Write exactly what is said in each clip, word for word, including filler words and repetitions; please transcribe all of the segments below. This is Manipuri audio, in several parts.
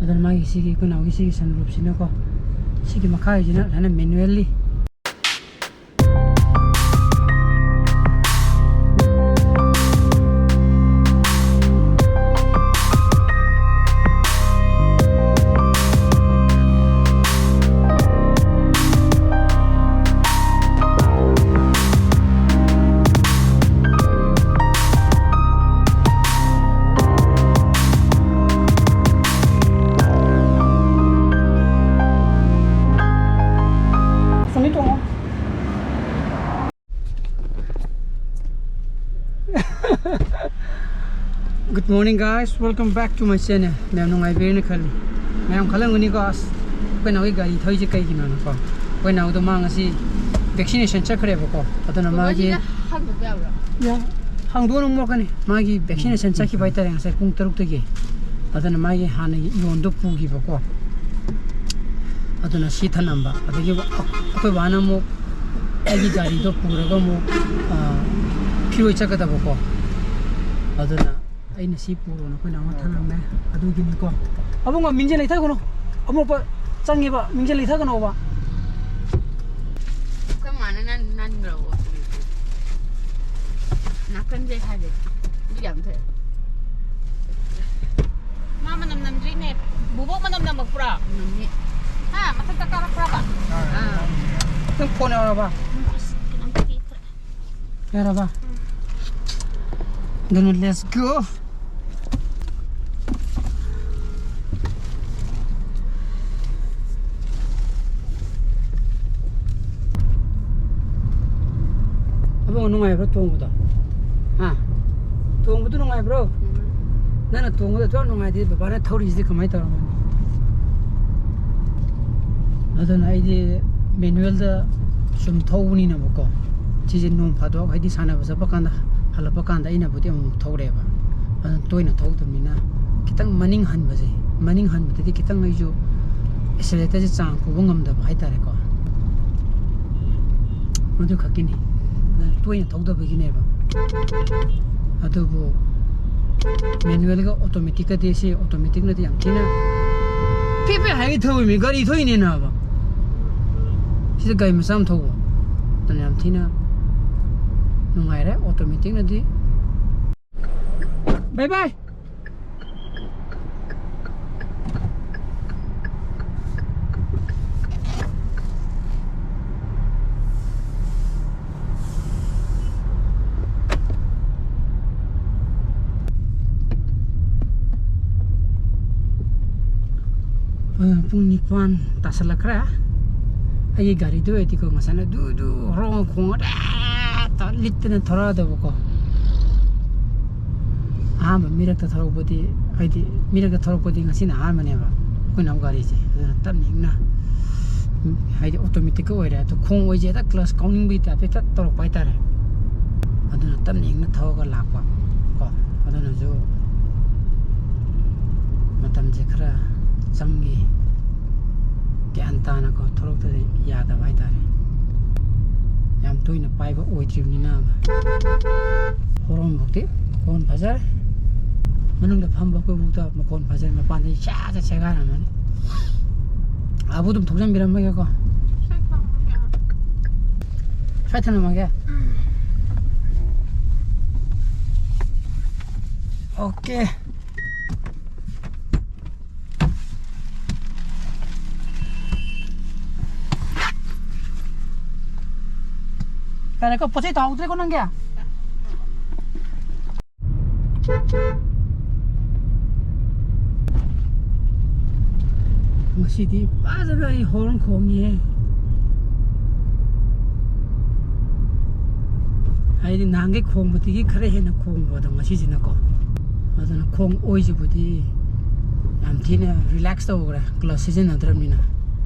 ꯑꯗꯨꯅ ꯃꯥꯒꯤ ꯁꯤꯒꯤ ꯑꯩꯈꯣꯏ ꯅꯥꯎꯒꯤ ꯁꯤꯒꯤ ꯁꯟ ꯔꯨꯞꯁꯤꯅꯀꯣ, ꯁꯤꯒꯤ ꯃꯈꯥꯒꯤꯁꯤꯅ ꯁꯨꯃꯥꯏꯅ ꯃꯦꯅꯨꯋꯦꯜꯂꯤ꯫ Good morning, guys, welcome back to my channel. ꯃꯌꯥꯝ ꯅꯨꯡꯉꯥꯏꯕꯤꯔꯦꯅ ꯈꯜꯂꯤ꯫ ꯃꯌꯥꯝ ꯈꯜꯂꯝꯒꯅꯤꯀꯣ, ꯑꯁ, ꯑꯩꯈꯣꯏ ꯅꯥꯎꯒꯤ ꯒꯥꯔꯤ ꯊꯧꯔꯤꯁꯦ ꯀꯩꯒꯤꯅꯣꯅꯀꯣ꯫ ꯑꯩꯈꯣꯏ ꯅꯥꯎꯗꯣ ꯃꯥ ꯉꯁꯤ ꯚꯦꯛꯁꯤꯅꯦꯁꯟ ꯆꯠꯈ꯭ꯔꯦꯕꯀꯣ꯫ ꯑꯗꯨꯅ ꯃꯥꯒꯤ ꯍꯥꯡꯗꯣꯛꯄ ꯌꯥꯕ꯭ꯔꯣ? ꯌꯥ-, ꯍꯥꯡꯗꯣꯛꯑꯅꯨ, ꯃꯣꯠꯀꯅꯤ꯫ ꯃꯥꯒꯤ ꯚꯦꯛꯁꯤꯅꯦꯁꯟ ꯆꯠꯈꯤꯕ ꯍꯥꯏꯇꯥꯔꯦ, ꯉꯁꯥꯏ ꯄꯨꯡ ꯇꯔꯨꯛꯇꯒꯤ꯫ ꯑꯗꯨꯅ ꯃꯥꯒꯤ ꯍꯥꯟꯅꯒꯤ ꯏꯌꯣꯟꯗꯣ ꯄꯨꯈꯤꯕꯀꯣ꯫ ꯑꯗꯨꯅ ꯁꯤ ꯊꯅꯝꯕ꯫ ꯑꯗꯒꯤ ꯑꯩꯈꯣꯏ ꯕꯥꯅ ꯑꯃꯨꯛ ꯑꯩꯒꯤ ꯒꯥꯔꯤꯗꯣ ꯄꯨꯔꯒ ꯑꯃꯨꯛ, ꯑ, ꯐꯤꯔꯣꯏ ꯆꯠꯀꯗꯕꯀꯣ꯫ ꯑꯗꯨꯅ ꯑꯩꯅ ꯁꯤ ꯄꯨꯔꯣꯅ ꯑꯩꯈꯣꯏꯅ ꯑꯃ ꯊꯅꯝꯃꯦ꯫ ꯑꯗꯨꯒꯤꯅꯤꯀꯣ꯫ ꯑꯕꯨꯡꯉꯣ, ꯃꯤꯡꯁꯦꯜ ꯂꯩꯊꯒꯅꯨ꯫ ꯑꯃꯣꯠꯄ ꯆꯪꯉꯦꯕ, ꯃꯤꯡꯁꯦꯜ ꯂꯩꯊꯒꯅꯣꯕ꯫ ꯑꯩꯈꯣꯏ ꯃꯥꯅ ꯅꯥꯟ-, ꯅꯥꯟꯈ꯭ꯔꯕꯣ? ꯅꯥꯀꯟꯁꯦ ꯍꯥꯏꯔꯦ꯫ ꯃꯤ ꯌꯥꯝ ꯊꯣꯛꯑꯦ꯫ ꯃꯥ ꯃꯅꯝ ꯅꯝꯗ꯭ꯔꯤꯅꯦ꯫ ꯕꯨꯕꯣꯛ ꯃꯅꯝ ꯅꯝꯃꯛꯄ꯭ꯔꯥ? ꯅꯝꯃꯤ꯫ ꯍꯥ? ꯃꯊꯛꯇ ꯀꯥꯔꯛꯄ꯭ꯔꯕ? ꯑꯥ꯫ ꯅꯪ ꯐꯣꯟ ꯌꯥꯎꯔꯕ? ꯎꯝ, ꯑꯁ, ꯀꯩꯅꯣꯝ ꯇꯧꯏ꯫ ꯌꯥꯔꯕ? ꯑꯗꯨꯅ let's go. ꯑꯕꯨꯡꯉꯣ, ꯅꯨꯡꯉꯥꯏꯕ꯭ꯔꯣ ꯇꯣꯡꯕꯗꯣ? ꯍꯥ? ꯇꯣꯡꯕꯗꯣ ꯅꯨꯡꯉꯥꯏꯕ꯭ꯔꯣ? ꯎꯝ꯫ ꯅꯪꯅ ꯇꯣꯡꯕꯗ ꯑꯗꯨꯌꯥꯝ ꯅꯨꯡꯉꯥꯏꯗꯤ ꯕꯕꯥꯅ ꯊꯧꯔꯤꯁꯤꯗꯤ ꯀꯃꯥꯏꯅ ꯇꯧꯔꯝꯒꯅꯤ? ꯑꯗꯨꯅ ꯑꯩꯗꯤ ꯃꯦꯅꯨꯋꯦꯜꯗ ꯁꯨꯝ ꯊꯧꯕꯅꯤꯅꯕꯀꯣ, ꯁꯤꯁꯦ ꯅꯣꯡ ꯐꯥꯗꯣꯛ ꯍꯥꯏꯗꯤ ꯁꯥꯟꯅꯕ ꯆꯠꯄ ꯀꯥꯟꯗ, ꯍꯜꯂꯛꯄ ꯀꯥꯟꯗ ꯑꯩꯅꯕꯨꯗꯤ ꯑꯃꯨꯛ ꯊꯧꯔꯦꯕ꯫ ꯑꯗꯨ ꯇꯣꯏꯅ ꯊꯧꯗꯕꯅꯤꯅ ꯈꯤꯇꯪ ꯃꯅꯤꯡ ꯍꯟꯕꯁꯦ, ꯃꯅꯤꯡ ꯍꯟꯕꯗꯗꯤ ꯈꯤꯇꯪ ꯑꯩꯁꯨ ꯑꯦꯛꯁꯦꯂꯦꯇꯔꯁꯦ ꯆꯥꯡ ꯄꯨꯕ ꯉꯝꯗꯕ ꯍꯥꯏꯇꯥꯔꯦꯀꯣ꯫ ꯃꯗꯨ ꯈꯛꯀꯤꯅꯤ꯫ ꯑꯗꯨꯅ ꯇꯣꯏꯅ ꯊꯧꯗꯕꯒꯤꯅꯦꯕ꯫ ꯑꯗꯨꯕꯨ ꯃꯦꯅꯨꯋꯦꯜꯒ ꯑꯣꯇꯣꯃꯦꯇꯤꯛꯀꯗꯤ, ꯁꯤ ꯑꯣꯇꯣꯃꯦꯇꯤꯛꯅꯗꯤ ꯌꯥꯝ ꯊꯤꯅ ꯄꯦ ꯄꯦ ꯍꯥꯏꯒꯩ ꯊꯧꯏꯃꯤ, ꯒꯥꯔꯤ ꯊꯧꯏꯅꯦ ꯅꯥꯕ꯫ ꯁꯤꯗ ꯒꯥꯔꯤ ꯃꯆꯥ ꯑꯃ ꯊꯧꯕ꯫ ꯑꯗꯨꯅ ꯌꯥꯝ ꯊꯤꯅ ꯅꯨꯡꯉꯥꯏꯔꯦ ꯑꯣꯇꯣꯃꯦꯇꯤꯛꯅꯗꯤ꯫ ꯕꯥꯏ ꯕꯥꯏ꯫ ꯑ, ꯄꯨꯡ ꯅꯤꯄꯥꯟ ꯇꯥꯁꯜꯂꯛꯈ꯭ꯔꯦ꯫ ꯑꯩꯒꯤ ꯒꯥꯔꯤꯗꯨ ꯑꯣꯏꯔꯗꯤꯀꯣ, ꯉꯁꯥꯏꯅ ꯗꯨ ꯗꯨ ꯍꯣꯔꯣꯟ ꯈꯣꯡꯉ ꯇꯧꯔ ꯂꯤꯠꯇꯅ ꯊꯧꯔꯛꯑꯗꯕꯀꯣ꯫ ꯑꯍꯥꯟꯕ ꯃꯤꯔꯛꯇ ꯊꯧꯔꯛꯄꯗꯤ, ꯍꯥꯏꯗꯤ ꯃꯤꯔꯛꯇ ꯊꯧꯔꯛꯄꯗꯤ ꯉꯁꯤꯅ ꯑꯍꯥꯟꯕꯅꯦꯕ ꯑꯩꯈꯣꯏꯅ ꯑꯃꯨꯛ ꯒꯥꯔꯤꯁꯦ꯫ ꯑꯗꯨꯅ ꯇꯞꯅ ꯏꯪꯅ, ꯍꯥꯏꯗꯤ ꯑꯣꯇꯣꯃꯦꯇꯤꯛꯀ ꯑꯣꯏꯔꯦ꯫ ꯑꯗꯣ ꯈꯣꯡ ꯑꯣꯏꯁꯦ ꯍꯦꯛꯇ ꯀ꯭ꯂꯁ ꯀꯥꯎꯅꯤꯡꯕꯒꯤ ꯇꯥꯏꯞꯇ ꯍꯦꯛꯇ ꯇꯧꯔꯛꯄ ꯍꯥꯏꯇꯥꯔꯦ꯫ ꯑꯗꯨꯅ ꯇꯞꯅ ꯏꯪꯅ ꯊꯧꯔꯒ ꯂꯥꯛꯄ ꯀꯣ꯫ ꯑꯗꯨꯅꯁꯨ ꯃꯇꯝꯁꯦ ꯈꯔ ꯆꯪꯉꯤ꯫ ꯒ꯭ꯌꯥꯟ ꯇꯥꯅꯀꯣ ꯊꯧꯔꯛꯇꯗꯤ ꯌꯥꯗꯕ ꯍꯥꯏꯇꯥꯔꯦ꯫ ꯌꯥꯝ ꯇꯣꯏꯅ ꯄꯥꯏꯕ ꯑꯣꯏꯗ꯭ꯔꯤꯕꯅꯤꯅ꯫ ꯍꯣꯔꯣꯟꯐꯧꯗꯤ ꯃꯈꯣꯟ ꯐꯖꯔꯦ꯫ ꯃꯅꯨꯡꯗ ꯐꯝꯕ ꯑꯩꯈꯣꯏꯐꯥꯎꯗ ꯃꯈꯣꯟ ꯐꯖꯔꯦ꯫ ꯃꯄꯥꯟꯗ ꯏꯁꯥꯁꯦ ꯁꯦꯒꯥꯏꯔꯝꯃꯅꯤ꯫ ꯑꯕꯨ ꯑꯗꯨꯝ ꯊꯧꯖꯟꯕꯤꯔꯝꯃꯒꯦꯀꯣ꯫ ꯁ꯭ꯋꯥꯏ ꯊꯅꯝꯃꯒꯦ꯫ ꯑꯣꯀꯦ꯫ ꯀꯔꯦꯀꯣ, ꯄꯣꯠ ꯆꯩ ꯇꯥꯍꯧꯗ꯭ꯔꯦꯀꯣ ꯅꯪꯒꯤ? ꯉꯁꯤꯗꯤ ꯐꯖꯅ ꯑꯩ ꯍꯣꯔꯟ ꯈꯣꯡꯉꯤꯍꯦ꯫ ꯍꯥꯏꯗꯤ ꯅꯍꯥꯟꯈꯩ ꯈꯣꯡꯕꯗꯒꯤ ꯈꯔ ꯍꯦꯟꯅ ꯈꯣꯡꯕꯗꯣ ꯉꯁꯤꯁꯤꯅꯀꯣ꯫ ꯑꯗꯨꯅ ꯈꯣꯡ ꯑꯣꯏꯁꯤꯕꯨꯗꯤ ꯌꯥꯝ ꯊꯤꯅ ꯔꯤꯂꯦꯛꯁ ꯇꯧꯈ꯭ꯔꯦ, ꯀ꯭ꯂꯁ ꯁꯤꯖꯤꯟꯅꯗ꯭ꯔꯕꯅꯤꯅ꯫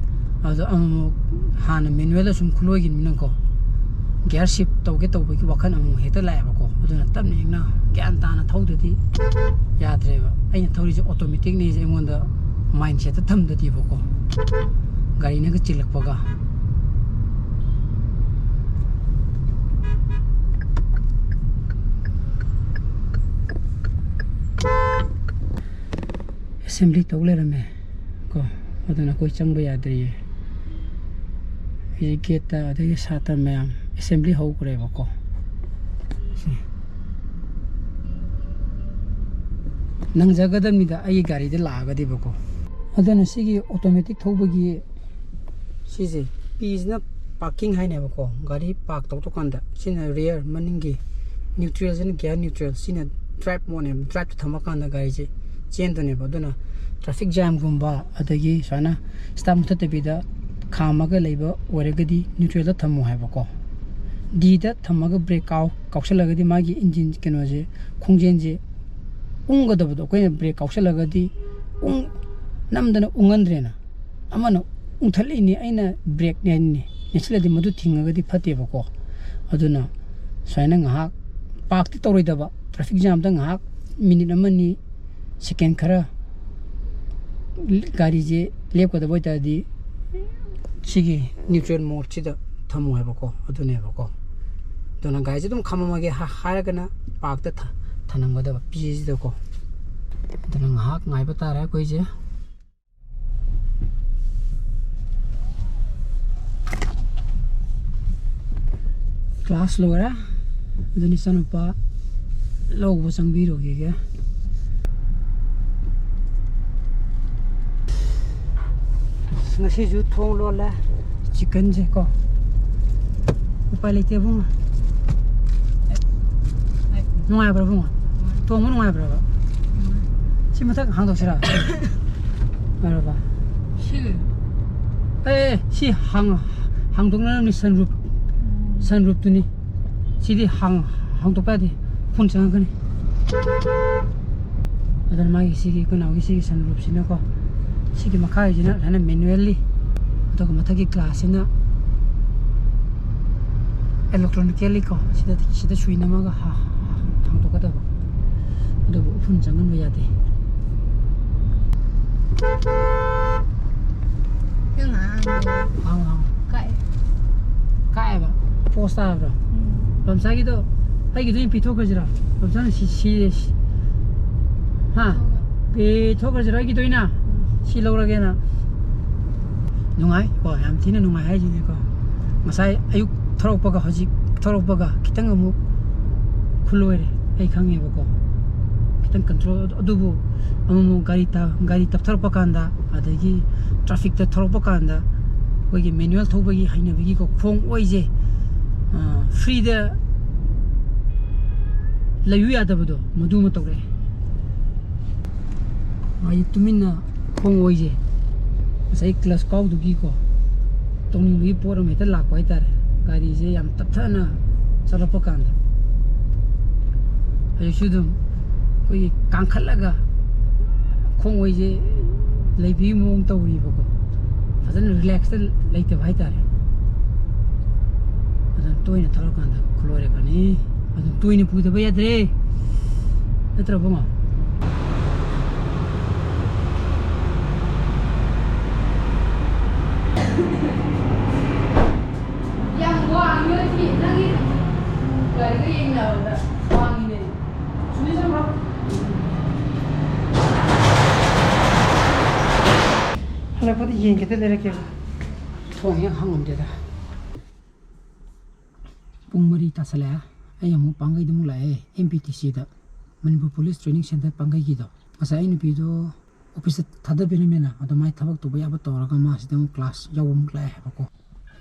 ꯑꯗꯣ ꯑꯃꯨꯛ ꯍꯥꯟꯅ ꯃꯦꯅꯨꯋꯦꯜꯗ ꯁꯨꯝ ꯈꯨꯂꯣꯏꯈꯤꯕꯅꯤꯅꯀꯣ, ꯒꯤꯌꯔ ꯁꯤꯞ ꯇꯧꯒꯦ ꯇꯧꯕꯒꯤ ꯋꯥꯈꯜ ꯑꯃꯨꯛ ꯍꯦꯛꯇ ꯂꯥꯛꯑꯦꯕꯀꯣ꯫ ꯑꯗꯨꯅ ꯇꯞꯅ ꯏꯪꯅ ꯒ꯭ꯌꯥꯟ ꯇꯥꯅ ꯊꯧꯗꯗꯤ ꯌꯥꯗ꯭ꯔꯦꯕ꯫ ꯑꯩꯅ ꯊꯧꯔꯤꯁꯦ ꯑꯣꯇꯣꯃꯦꯇꯤꯛꯅꯦꯁꯦ ꯑꯩꯉꯣꯟꯗ ꯃꯥꯏꯟꯁꯦꯠꯇ ꯊꯝꯗꯗꯤꯕꯀꯣ, ꯒꯥꯔꯤꯅꯒ ꯆꯤꯜꯂꯛꯄꯒ꯫ ꯑꯦꯁꯦꯝꯕ꯭ꯂꯤ ꯇꯧ ꯂꯩꯔꯝꯃꯦ꯫ ꯀꯣ꯫ ꯑꯗꯨꯅ ꯑꯩꯈꯣꯏ ꯆꯪꯕ ꯌꯥꯗ꯭ꯔꯤꯌꯦ꯫ ꯑꯩꯁꯦ ꯒꯦꯠꯇ, ꯑꯗꯒꯤ ꯁꯥꯇ꯭ꯔ ꯃꯌꯥꯝ ꯑꯦꯁꯦꯝꯕ꯭ꯂꯤ ꯍꯧꯈ꯭ꯔꯦꯕꯀꯣ꯫ ꯁꯦ꯫ ꯅꯪꯖꯒꯗꯕꯅꯤꯗ ꯑꯩꯒꯤ ꯒꯥꯔꯤꯗ ꯂꯥꯛꯑꯒꯗꯤꯕꯀꯣ꯫ ꯑꯗꯨꯅ ꯁꯤꯒꯤ ꯑꯣꯇꯣꯃꯦꯇꯤꯛ ꯊꯧꯕꯒꯤ ꯁꯤꯁꯦ, ꯄꯤꯁꯤꯅ ꯄꯥꯔꯀꯤꯡ ꯍꯥꯏꯅꯦꯕꯀꯣ, ꯒꯥꯔꯤ ꯄꯥꯔꯛ ꯇꯧꯊꯣꯛꯀꯥꯟꯗ꯫ ꯁꯤꯅ ꯔꯤꯌꯔ, ꯃꯅꯤꯡꯒꯤ꯫ ꯅ꯭ꯌꯨꯇ꯭ꯔꯦꯜꯁꯤꯅ ꯒꯤꯌꯔ ꯅ꯭ꯌꯨꯇ꯭ꯔꯦꯜ꯫ ꯁꯤꯅ ꯗ꯭ꯔꯥꯏꯚ ꯃꯣꯠꯅꯦꯕ꯫ ꯗ꯭ꯔꯥꯏꯚꯇ ꯊꯝꯃꯀꯥꯟꯗ ꯒꯥꯔꯤꯁꯦ ꯆꯦꯟꯗꯣꯏꯅꯦꯕ꯫ ꯑꯗꯨꯅ ꯇ꯭ꯔꯥꯐꯤꯛ ꯖꯥꯝꯒꯨꯝꯕ, ꯑꯗꯒꯤ ꯁꯨꯃꯥꯏꯅ ꯁ꯭ꯇꯥꯔꯠ ꯃꯨꯊꯠꯇꯕꯤꯗ ꯈꯥꯝꯃꯒ ꯂꯩꯕ ꯑꯣꯏꯔꯒꯗꯤ ꯅ꯭ꯌꯨꯇ꯭ꯔꯦꯜꯗ ꯊꯝꯃꯣ ꯍꯥꯏꯕꯀꯣ꯫ ꯗꯤꯗ ꯊꯝꯃꯒ ꯕ꯭ꯔꯦꯛ ꯀꯥꯎ-, ꯀꯥꯎꯁꯜꯂꯒꯗꯤ ꯃꯥꯒꯤ ꯏꯟꯖꯤꯟ ꯀꯩꯅꯣꯁꯦ, ꯈꯣꯡꯖꯦꯜꯁꯦ ꯎꯪꯒꯗꯕꯗꯣ ꯑꯩꯈꯣꯏꯅ ꯕ꯭ꯔꯦꯛ ꯀꯥꯎꯁꯜꯂꯒꯗꯤ ꯎꯪ-, ꯅꯝꯗꯅ ꯎꯪꯍꯟꯗ꯭ꯔꯦꯅ꯫ ꯑꯃꯅ ꯎꯪꯊꯠꯂꯛꯏꯅꯤ, ꯑꯩꯅ ꯕ꯭ꯔꯦꯛ ꯅꯦ-, ꯅꯦꯠꯁꯤꯜꯂꯗꯤ ꯃꯗꯨ ꯊꯤꯡꯉꯒꯗꯤ ꯐꯠꯇꯦꯕꯀꯣ꯫ ꯑꯗꯨꯅ ꯁꯨꯃꯥꯏꯅ ꯉꯥꯏꯍꯥꯛ ꯄꯥꯔꯛꯇꯤ ꯇꯧꯔꯣꯏꯗꯕ, ꯇ꯭ꯔꯥꯐꯤꯛ ꯖꯥꯝꯗ ꯉꯥꯏꯍꯥꯛ ꯃꯤꯅꯤꯠ ꯑꯃꯅꯤ, ꯁꯦꯀꯦꯟ ꯈꯔ ꯒꯥꯔꯤꯁꯦ ꯂꯦꯞꯀꯗꯕ ꯑꯣꯏꯇꯥꯔꯗꯤ ꯁꯤꯒꯤ ꯅ꯭ꯌꯨꯇ꯭ꯔꯦꯜ ꯃꯣꯠꯁꯤꯗ ꯊꯝꯃꯣ ꯍꯥꯏꯕꯀꯣ, ꯑꯗꯨꯅꯦꯕꯀꯣ꯫ ꯑꯗꯨꯅ ꯒꯥꯔꯤꯁꯦ ꯑꯗꯨꯝ ꯈꯥꯝꯃꯝꯃꯒꯦ ꯍꯥ-, ꯍꯥꯏꯔꯒꯅ ꯄꯥꯔꯛꯇ ꯊ-, ꯊꯅꯝꯒꯗꯕ ꯄꯤꯁꯤꯗꯀꯣ꯫ ꯑꯗꯨꯅ ꯉꯥꯏꯍꯥꯛ ꯉꯥꯏꯕ ꯇꯥꯔꯦ ꯑꯩꯈꯣꯏꯁꯦ꯫ ꯀ꯭ꯂꯥꯁ ꯂꯣꯏꯔꯦ꯫ ꯑꯗꯨꯅ ꯏꯆꯥꯅꯨꯄꯥ ꯂꯧꯕ ꯆꯪꯕꯤꯔꯨꯈꯤꯒꯦ꯫ ꯉꯁꯤꯁꯨ ꯊꯣꯡ ꯂꯣꯜꯂꯦ꯫ ꯆꯤꯛꯀꯟꯁꯦ ꯀꯣ꯫ ꯎꯄꯥꯏ ꯂꯩꯇꯦ ꯏꯕꯨꯡꯉꯣ꯫ ꯅꯨꯡꯉꯥꯏꯕ꯭ꯔꯥ ꯏꯕꯨꯡꯉꯣ? ꯇꯣꯡꯕ ꯅꯨꯡꯉꯥꯏꯕ꯭ꯔꯕ? ꯁꯤ ꯃꯊꯛ ꯍꯥꯡꯗꯣꯛꯁꯤꯔꯥ? ꯌꯥꯔꯕ? ꯁꯤ ꯑꯦ, ꯑꯦ, ꯁꯤ ꯍꯥꯡ-, ꯍꯥꯡꯗꯣꯛꯅꯔꯝꯅꯤ, ꯁꯟꯔꯨꯞ꯫ ꯁꯟꯔꯨꯞꯇꯨꯅꯤ꯫ ꯁꯤꯗꯤ ꯍꯥꯡ-, ꯍꯥꯡꯗꯣꯛꯄ ꯌꯥꯗꯦ꯫ ꯐꯣꯟ ꯆꯪꯉꯛꯀꯅꯤ꯫ ꯑꯗꯨꯅ ꯃꯥꯒꯤ ꯁꯤꯒꯤ ꯑꯩꯈꯣꯏ ꯅꯥꯎꯒꯤ ꯁꯤꯒꯤ ꯁꯟꯔꯨꯞꯁꯤꯅꯀꯣ, ꯁꯤꯒꯤ ꯃꯈꯥꯒꯤꯁꯤꯅ ꯁꯨꯃꯥꯏꯅ ꯃꯦꯅꯨꯋꯦꯜꯂꯤ, ꯑꯗꯨꯒ ꯃꯊꯛꯀꯤ ꯒ꯭ꯂꯥꯁꯁꯤꯅ ꯑꯦꯂꯦꯛꯇ꯭ꯔꯣꯅꯤꯀꯦꯜꯂꯤ ꯀꯣ, ꯁꯤꯗ, ꯁꯤꯗ ꯁꯨꯏ ꯅꯝꯃꯒ ꯍꯥ-, ꯍꯥ-, ꯍꯥꯡꯗꯣꯛꯀꯗꯕ꯫ ꯑꯗꯨꯕꯨ ꯎꯐꯨꯟ ꯆꯪꯍꯟꯕ ꯌꯥꯗꯦ꯫ ꯀꯩꯅꯣ ꯉꯥꯡꯉꯤꯗꯣ? ꯍꯥꯡꯉꯣ, ꯍꯥꯡꯉꯣ꯫ ꯀꯛꯑꯦ꯫ ꯀꯛꯑꯦꯕ? ꯄꯣꯁ ꯇꯥꯕ꯭ꯔꯣ? ꯎꯝ꯫ ꯂꯝꯁꯥꯒꯤꯗꯣ ꯑꯩꯒꯤꯗꯣ ꯑꯣꯏꯅ ꯄꯤꯊꯣꯛꯈ꯭ꯔꯁꯤꯔꯣ? ꯂꯝꯁꯥꯅ ꯁꯤ, ꯁꯤ, ꯁꯤ-, ꯍꯥ? ꯄꯤꯊꯣꯛꯈ꯭ꯔꯁꯤꯔꯣ ꯑꯩꯒꯤꯗꯣ ꯑꯣꯏꯅ? ꯎꯝ꯫ ꯁꯤ ꯂꯧꯔꯒꯦꯅ꯫ ꯅꯨꯡꯉꯥꯏ ꯀꯣ, ꯌꯥꯝ ꯊꯤꯅ ꯅꯨꯡꯉꯥꯏ ꯍꯥꯏꯁꯤꯅꯤꯀꯣ꯫ ꯉꯁꯥꯏ ꯑꯌꯨꯛ ꯊꯧꯔꯛꯄꯒ ꯍꯧꯖꯤꯛ ꯊꯧꯔꯛꯄꯒ ꯈꯤꯇꯪ ꯑꯃꯨꯛ ꯈꯨꯂꯣꯏꯔꯦ꯫ ꯑꯩ ꯈꯪꯉꯦꯕꯀꯣ, ꯈꯤꯇꯪ ꯀꯟꯇ꯭ꯔꯣꯜ꯫ ꯑꯗꯨꯕꯨ ꯑꯃꯨꯛ ꯑꯃꯨꯛ ꯒꯥꯔꯤ ꯇ-, ꯒꯥꯔꯤ ꯇꯞꯊꯔꯛꯄ ꯀꯥꯟꯗ, ꯑꯗꯒꯤ ꯇ꯭ꯔꯥꯐꯤꯛꯇ ꯊꯧꯔꯛꯄ ꯀꯥꯟꯗ, ꯑꯩꯈꯣꯏꯒꯤ ꯃꯦꯅꯨꯋꯦꯜ ꯊꯧꯕꯒꯤ ꯍꯩꯅꯕꯤꯒꯤꯀꯣ, ꯈꯣꯡ ꯑꯣꯏꯁꯦ, ꯑ, ꯐ꯭ꯔꯤꯗ ꯂꯩꯌꯨ ꯌꯥꯗꯕꯗꯣ, ꯃꯗꯨꯃ ꯇꯧꯔꯛꯑꯦ꯫ ꯃꯥꯒꯤ ꯇꯨꯃꯤꯟꯅ ꯈꯣꯡ ꯑꯣꯏꯁꯦ, ꯉꯁꯥꯏ ꯀ꯭ꯂꯁ ꯀꯥꯎꯗꯨꯒꯤꯀꯣ, ꯇꯧꯅꯤꯡꯕꯒꯤ ꯄꯣꯠ ꯑꯃ ꯍꯦꯛꯇ ꯂꯥꯛꯄ ꯍꯥꯏꯇꯥꯔꯦ, ꯒꯥꯔꯤꯁꯦ ꯌꯥꯝ ꯇꯞꯊꯅ ꯆꯠꯂꯛꯄ ꯀꯥꯟꯗ꯫ ꯍꯧꯖꯤꯛꯁꯨ ꯑꯗꯨꯝ ꯑꯩꯈꯣꯏꯒꯤ ꯀꯥꯡꯈꯠꯂꯒ ꯈꯣꯡ ꯑꯣꯏꯁꯦ ꯂꯩꯕꯒꯤ ꯃꯑꯣꯡ ꯇꯧꯔꯤꯕꯀꯣ, ꯐꯖꯅ ꯔꯤꯂꯦꯛꯁꯇ ꯂꯩꯇꯕ ꯍꯥꯏꯇꯥꯔꯦ꯫ ꯑꯗꯨꯝ ꯇꯣꯏꯅ ꯊꯧꯔꯀꯥꯟꯗ ꯈꯨꯂꯣꯏꯔꯛꯀꯅꯤ꯫ ꯑꯗꯨꯝ ꯇꯣꯏꯅ ꯄꯨꯗꯕ ꯌꯥꯗ꯭ꯔꯦ, ꯅꯠꯇ꯭ꯔ ꯕꯨꯡꯉꯣ? ꯌꯥꯝ ꯋꯥꯡꯉꯤ ꯅꯣꯏꯒꯤ, ꯅꯪꯒꯤ ꯒꯥꯔꯤꯒ ꯌꯦꯡꯅꯕꯗ ꯋꯥꯡꯉꯤꯅꯦ꯫ ꯁꯨꯃꯥꯏꯅ ꯆꯠꯂꯨꯔꯣ꯫ ꯍꯜꯂꯛꯄꯗ ꯌꯦꯟ ꯈꯤꯇ ꯂꯩꯔꯛꯀꯦ꯫ ꯊꯣꯡ ꯍꯦꯛ ꯍꯥꯡꯉꯝꯗꯦꯗ꯫ ꯄꯨꯡ ꯃꯔꯤ ꯇꯥꯁꯜꯂꯛꯑꯦ꯫ ꯑꯩ ꯑꯃꯨꯛ ꯄꯥꯡꯒꯩꯗ ꯑꯃꯨꯛ ꯂꯥꯛꯑꯦ, ꯑꯦꯝ ꯄꯤ ꯇꯤ ꯁꯤꯗ, ꯃꯅꯤꯄꯨꯔ ꯄꯨꯂꯤꯁ ꯇ꯭ꯔꯦꯅꯤꯡ ꯁꯦꯟꯇꯔ ꯄꯥꯡꯒꯩꯒꯤꯗꯣ꯫ ꯉꯁꯥꯏ ꯑꯩ ꯅꯨꯄꯤꯗꯣ ꯑꯣꯐꯤꯁꯇ ꯊꯥꯗꯕꯤꯔꯝꯃꯦꯅ, ꯑꯗꯣ ꯃꯥꯏ ꯊꯕꯛ ꯇꯧꯕ ꯌꯥꯕ ꯇꯧꯔꯒ ꯃꯥ ꯁꯤꯗ ꯑꯃꯨꯛ ꯀ꯭ꯂꯥꯁ ꯌꯥꯎꯕ ꯑꯃꯨꯛ ꯂꯥꯛꯑꯦ ꯍꯥꯏꯕꯀꯣ꯫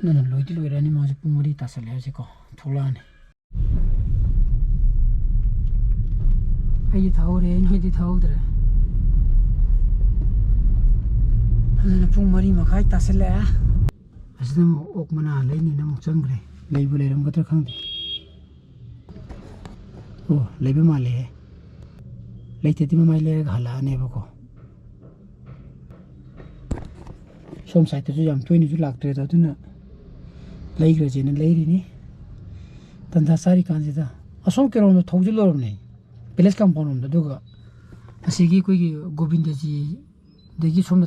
ꯑꯗꯨꯅ ꯂꯣꯏꯗꯤ ꯂꯣꯏꯔꯅꯤ, ꯃꯥꯁꯦ ꯄꯨꯡ ꯃꯔꯤ ꯇꯥꯁꯜꯂꯛꯑꯦ ꯍꯧꯖꯤꯛꯀꯣ, ꯊꯣꯛꯂꯛꯑꯅꯤ꯫ ꯑꯩꯗꯤ ꯊꯧꯍꯧꯔꯦ, ꯅꯣꯏꯗꯤ ꯊꯧꯍꯧꯗ꯭ꯔꯦ꯫ ꯑꯗꯨꯅ ꯄꯨꯡ ꯃꯔꯤ ꯃꯈꯥꯏ ꯇꯥꯁꯜꯂꯛꯑꯦ꯫ ꯑꯁꯤꯗ ꯑꯃꯨꯛ ꯑꯣꯛ ꯃꯅꯥ ꯂꯩꯅꯤꯅ ꯑꯃꯨꯛ ꯆꯪꯈ꯭ꯔꯦ꯫ ꯂꯩꯕꯨ ꯂꯩꯔꯝꯒꯗ꯭ꯔꯥ ꯈꯪꯗꯦ꯫ ꯑꯣ, ꯂꯩꯕ ꯃꯥꯜꯂꯦꯍꯦ꯫ ꯂꯩꯇꯗꯤ ꯃꯃꯥꯏ ꯂꯩꯔꯒ ꯍꯜꯂꯛꯑꯅꯦꯕꯀꯣ꯫ ꯁꯣꯝ ꯁꯥꯏꯠꯇꯁꯨ ꯌꯥꯝ ꯇꯣꯏꯅꯁꯨ ꯂꯥꯛꯇ꯭ꯔꯦꯗ, ꯑꯗꯨꯅ ꯂꯩꯈ꯭ꯔꯁꯦꯅ ꯂꯩꯔꯤꯅꯤ꯫ ꯇꯟꯖꯥ ꯆꯥꯔꯤꯀꯥꯟꯁꯤꯗ ꯑꯁꯣꯝ ꯀꯩꯔꯣꯝꯗ ꯊꯧꯖꯤꯜꯂꯨꯔꯕꯅꯦ, ꯄꯦꯂꯦꯁ ꯀꯝꯄꯥꯎꯟ ꯂꯣꯝꯗ, ꯑꯗꯨꯒ ꯑꯁꯤꯒꯤ ꯑꯩꯈꯣꯏꯒꯤ ꯒꯣꯕꯤꯟꯗꯖꯤꯗꯒꯤ ꯁꯣꯝꯗ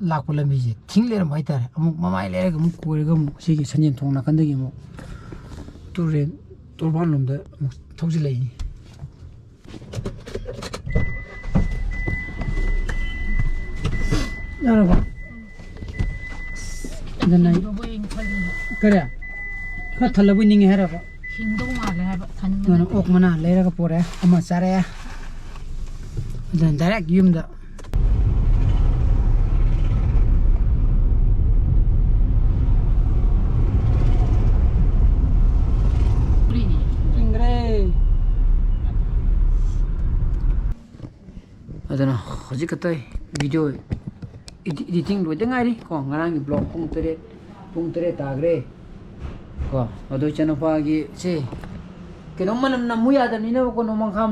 ꯂꯥꯛꯄ ꯂꯝꯕꯤꯁꯦ ꯊꯤꯡ ꯂꯩꯔꯝꯕ ꯍꯥꯏꯇꯥꯔꯦ꯫ ꯑꯃꯨꯛ ꯃꯃꯥꯏ ꯂꯩꯔꯒ ꯑꯃꯨꯛ ꯀꯣꯏꯔꯒ ꯑꯃꯨꯛ ꯁꯤꯒꯤ ꯁꯟꯖꯦꯟ ꯊꯣꯡ ꯅꯥꯀꯟꯗꯒꯤ ꯑꯃꯨꯛ ꯇꯨꯔꯦꯟ ꯇꯣꯔꯕꯥꯟ ꯂꯣꯝꯗ ꯑꯃꯨꯛ ꯊꯧꯖꯤꯜꯂꯛꯏꯅꯤ꯫ ꯌꯥꯔꯕꯣ? ꯑꯗꯨꯅ ꯍꯤꯡꯗꯧꯕ ꯑꯩꯅ ꯈꯜꯂꯤꯅꯦ꯫ ꯀꯔꯤ? ꯈꯔ ꯊꯜꯂꯕꯣꯏ ꯅꯤꯡꯉꯦ ꯍꯥꯏꯔꯕ? ꯍꯤꯡꯗꯧ ꯃꯥꯜꯂꯦ ꯍꯥꯏꯕ, ꯊꯟꯕ ꯑꯗꯨꯅ ꯅꯠꯇꯦ꯫ ꯑꯣꯛ ꯃꯅꯥ ꯂꯩꯔꯒ ꯄꯨꯔꯦ, ꯑꯃ ꯆꯥꯔꯛꯑꯦ꯫ ꯑꯗꯨꯅ direct ꯌꯨꯝꯗ꯫ ꯆꯤꯡꯈ꯭ꯔꯦ꯫ ꯑꯗꯨꯅ ꯍꯧꯖꯤꯛ ꯈꯛꯇ video edit-, editing ꯂꯣꯏꯗ ꯉꯥꯏꯔꯤ ꯀꯣ꯫ ꯉꯔꯥꯡꯒꯤ vlog ꯄꯨꯡ ꯇꯔꯦꯠ, ꯄꯨꯡ ꯇꯔꯦꯠ ꯇꯥꯈ꯭ꯔꯦ ꯀꯣ꯫ ꯑꯗꯣ ꯏꯆꯥꯅꯨꯄꯥꯒꯤ ꯁꯦ ꯀꯩꯅꯣꯝ ꯃꯅꯝ ꯅꯝꯃꯨ ꯌꯥꯗꯕꯅꯤꯅꯕꯀꯣ, ꯅꯣꯡꯃꯪꯈꯥ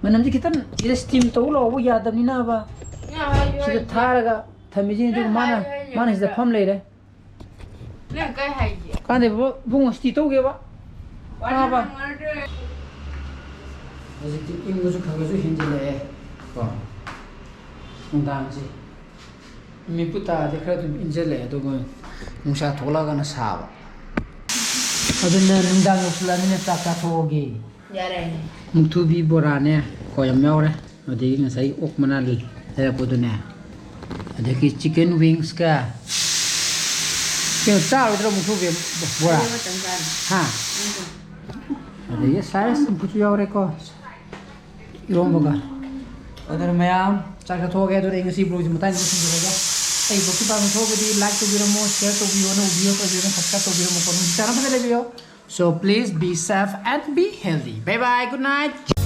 ꯃꯅꯝꯁꯦ ꯈꯤꯇꯪ ꯁꯤꯗ steam ꯇꯧ ꯂꯥꯎꯕ ꯌꯥꯗꯕꯅꯤꯅꯕ ꯁꯤꯗ ꯊꯥꯔꯒ ꯊꯝꯃꯤꯁꯤꯅꯤ꯫ ꯑꯗꯨꯒ ꯃꯥꯅ, ꯃꯥꯅ ꯁꯤꯗ ꯐꯝ ꯂꯩꯔꯦ꯫ ꯅꯪ ꯀꯩ ꯍꯥꯏꯒꯦ? ꯀꯥꯟꯗꯦ ꯕꯨ-, ꯕꯨꯡꯉꯣ, ꯁꯤꯇꯤ ꯇꯧꯒꯦꯕ꯫ ꯋꯥꯔꯤ ꯇꯥꯕ꯫ ꯉꯥꯡꯅꯔꯣꯏ꯫ ꯍꯧꯖꯤꯛꯇꯤ ꯏꯪꯕꯁꯨ ꯈꯔ ꯈꯔꯁꯨ ꯍꯦꯟꯖꯤꯜꯂꯛꯑꯦ ꯀꯣ꯫ ꯅꯨꯡꯗꯥꯡꯁꯤ ꯅꯨꯃꯤꯠꯄꯨ ꯇꯥꯔꯗꯤ ꯈꯔ ꯑꯗꯨꯝ ꯏꯪꯁꯤꯜꯂꯛꯑꯦ, ꯑꯗꯨꯒ ꯅꯨꯡꯁꯥ ꯊꯣꯛꯂꯛꯑꯒꯅ ꯁꯥꯕ꯫ ꯑꯗꯨꯅ ꯅꯨꯡꯗꯥꯡ ꯌꯧꯁꯤꯜꯂꯛꯑꯃꯤꯅ ꯆꯥꯛ ꯆꯥꯊꯣꯛꯑꯒꯦ꯫ ꯌꯥꯔꯦꯅꯦ꯫ ꯃꯨꯛꯊꯨꯕꯤ ꯕꯣꯔꯥꯅꯦ ꯀꯣ, ꯌꯥꯝ ꯌꯥꯎꯔꯦ꯫ ꯑꯗꯒꯤ ꯉꯁꯥꯏ ꯑꯣꯛ ꯃꯅꯥ ꯂꯩꯔꯛꯄꯗꯨꯅꯦ꯫ ꯑꯗꯒꯤ chicken wingsꯀ ꯀꯩꯅꯣ ꯆꯥꯔꯣꯏꯗ꯭ꯔꯣ ꯃꯨꯛꯊꯨꯕꯤ ꯕꯣꯔꯥ? ꯑꯗꯨ ꯃꯇꯝ ꯆꯥꯔꯦ꯫ ꯍꯥ? ꯑꯗꯒꯤ ꯁꯥꯏꯁ ꯆꯝꯐꯨꯠꯁꯨ ꯌꯥꯎꯔꯦꯀꯣ꯫ ꯏꯔꯣꯝꯕꯒ꯫ ꯑꯗꯨꯅ ꯃꯌꯥꯝ ꯆꯥꯛ ꯆꯥꯊꯣꯛꯑꯒꯦ꯫ ꯑꯗꯨꯅ ꯑꯩ ꯉꯁꯤ vlogꯁꯦ ꯃꯇꯥꯡꯁꯤꯗ ꯂꯣꯏꯁꯤꯟꯖꯔꯒꯦ꯫ ꯑꯩ vlogꯁꯤ ꯄꯥꯝꯕ ꯊꯣꯛꯑꯒꯗꯤ like ꯇꯧꯕꯤꯔꯝꯃꯣ, share ꯇꯧꯕꯤꯌꯣ, ꯅꯧꯕ viewer ꯑꯣꯏꯕꯤꯔꯝꯃꯣ, subscribe ꯇꯧꯕꯤꯔꯝꯃꯣ, ꯀꯣ ꯅꯨꯡꯁꯤ ꯆꯥꯟꯅꯕꯗ ꯂꯩꯕꯤꯌꯣ꯫ So please be safe and be healthy. Bye bye, good night.